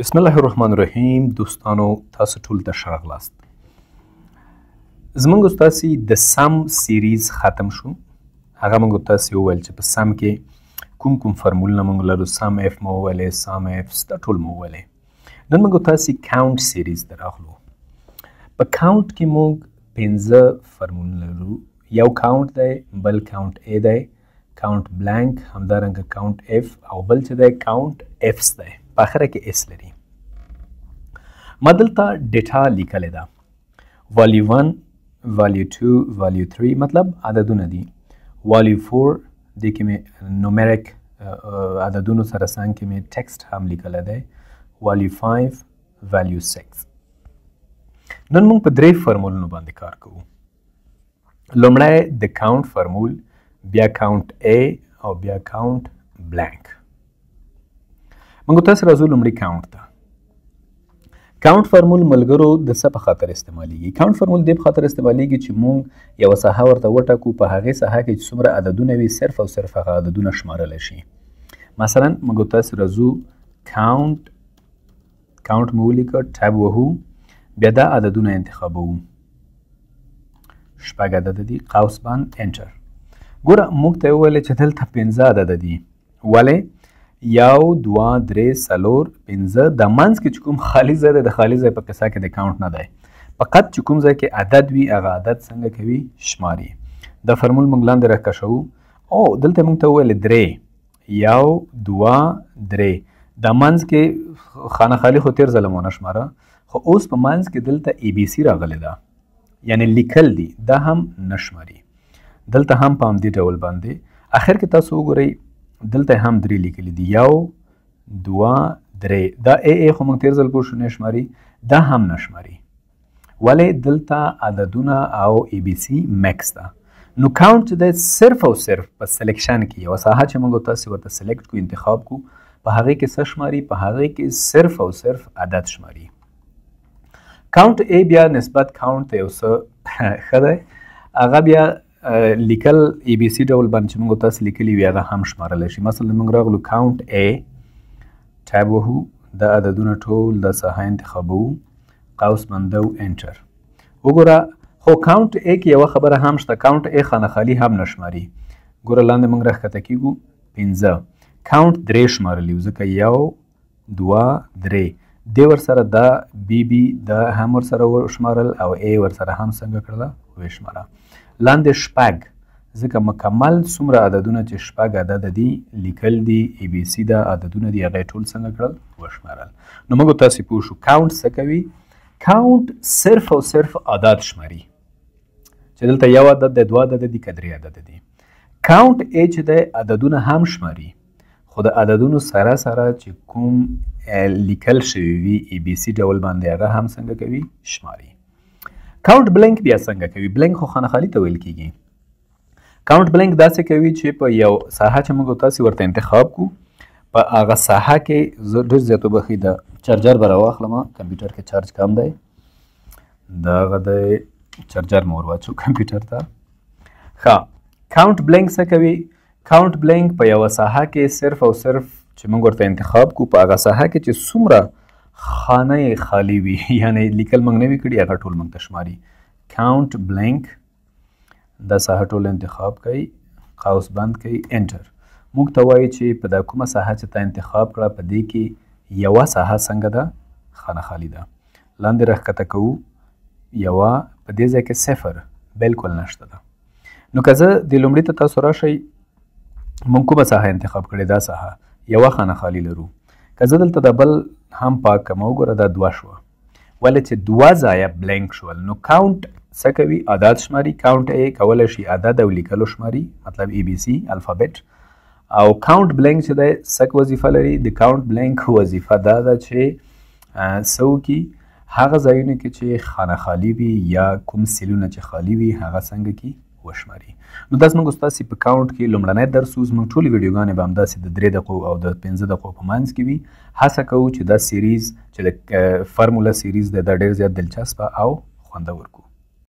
بسم الله الرحمن الرحیم. دوستانو، تاسو ټول ته ښه راغلاست. زمونږ ستاسې د sum series ختم شو. هغه موږ تاسې وویل چې په سم کې کوم کوم فرمولونه موږ لرو. sum if مو وویلې، sum ifs، دا ټول مو وویلې. نن موږ تاسې count series ته راغلو. په count کې موږ 5 فرمولونه لرو. یو count دی، بل count A دی، count blank، همدارنګه count if، او بل چې دی count ifs دی، په اخره کې s لري. ما دلته data لیکلې ده، value 1، value 2، value 3، مطلب عددونه دي. value 4 دې کې مې numeric عددونو سره څنګ کې مې text هم لیکلی دی، value 5، value 6. نن موږ په درې فرمولونو باندې کار کوو. لومړی د count فرمول، بیا count A او بیا count blank. موږ تاسو راځو لومړي count ته. count فرمول ملګرو د څه په خاطر استعمالیږي؟ count فرمول دې په خاطر استعمالیږي چې موږ یوه ساحه ورته وټاکو، په هغې ساحه کې چې څومره عددونه وي صرف او صرف هغه عددونه شمارلی شي. مثلا موږ تاسو راځو count، count مو ولیکه، tab وهو، بیا دا عددونه انتخابوو، 6 عدد دي، قوس بند، enter. ګوره موږ ته یې وویل چې دلته 5 عدد دي، ولې؟ 1، 2، 3، 4، 5. د منځ کې چې کوم خالي ځای دی، د خالي ځای په قصه کې د count نه دی، فقط چې کوم ځای کې عدد وي هغه عدد څنګه کوي؟ شماري. دا فرمول موږ لاندې راکشوو او دلته موږ ته وویل 3، 1، 2، 3. د منځ کې خانه خالي خو تېر ځله مو نه شماره، خو اوس په منځ کې دلته ای بي سي راغلې ده، یعنې لیکل دي، دا هم نه شماري. دلته هم په همدې ډول باندې اخر کې تاسو وګورئ، دلته هم 3 لیکلي دي، 1، 2، 3. دا ای ای خو موږ تېر ځل پوه شو نه شماري، دا هم نه شماري. ولې؟ دلته عددونه او ای بي سي mix ده. نو count چې دی صرف او صرف په selection کې یوه ساحه چې موږ تاسې ورته select کو، انتخاب کو، په هغې کې څه شماري؟ په هغې کې صرف او صرف عدد شماري. count A بیا نسبت count ته یو څه ښه دی، هغه بیا لیکل ای بي سي ډول باندې چې موږ تاسو لیکلي وي هغه هم شمارلی شي. مثلا موږ راغلو count A، tab وهو، دا عددونه ټول دا ساحه انتخابوو، قوس بندو، enter. وګوره خو count A کې یوه خبره هم شته، count A خانه خالي هم نه شماري. ګوره لاندې موږ راښکته کېږو، 5، count 3 شمارلي وو، ځکه 1، 2، 3 دې ورسره دا بي بي دا هم ورسره وشمارل او ای ورسره هم څنګه کړله وشماره. لاندې 6، ځکه مکمل څومره عددونه چې 6 عدد دي لیکل دي، ای بي سي دا عددونه دي، هغه یې ټول څنګه کړل وشمارل. نو موږ تاسې پوه شو count څه کوي؟ count صرف او صرف عدد شماري، چې دلته 1 عدد دی، 2 عدد دي، که 3 عدد دي. count A چې دی عددونه هم شماري، خو د عددونو سره سره چې کوم لیکل شوي وي ای بي سي ډول باندې هغه هم څنګه کوي؟ شماري. count blank بیا څنګه کوي؟ blank خو خانه خالي ته ویل کېږي. count blank داسې کوي چې په یو ساحه چې موږ تاسې ورته انتخاب کو، په هغه ساحه کې زه ډېر زیات وبښئ، د charger به راواخلم، کمپیوټر کې چارج کم دی، دا هغه دی charger مې ور واچو کمپیوټر ته. ښه، count blank څه کوي؟ count blank په یوه ساحه کې صرف او صرف چې موږ ورته انتخاب کو، په هغه ساحه کې چې څومره خانه یې خالي وي، یعنې لیکل موږ نه وي کړي، هغه ټول موږ ته شماري. count blank دا ساحه ټول انتخاب کوي، قوس بند کوي، enter. موږ ته وایي چې په دا کومه ساحه چې تا انتخاب کړه په دې کې یوه ساحه څنګه ده؟ خانه خالي ده. لاندې راښکته کوو، یوه په دې ځای کې 0 بالکل نشته ده. نو که زه د لومړي ته تاسو راشئ، موږ کومه ساحه انتخاب کړې؟ دا ساحه یوه خانه خالي لرو. که زه دلته د بل هم پاک کړم، وګوره دا 2 شوه، ولې چې 2 ځایه blank شول. نو count څه کوي؟ عدد شماري. count A کولی شي عدد او لیکلو شماري، مطلب ای بي سي alphabet. او count blank چې دی څه وظیفه لري؟ د count blank وظیفه دا ده چې څه وکړي، هغه ځایونو کې چې خانه خالي وي یا کوم سیلونه چې خالي وي هغه څنګه کي وشماري. نو دا زموږ ستاسې په count کې لومړنی درس و. زموږ ټولې ویډیوګانې به همداسې د 3 دقیقو او د 5 دقیقو په منځ کې وي. هڅه کوو چې دا series چې د formula series دی دا ډېر زیات دلچسپه او خوندور کړو.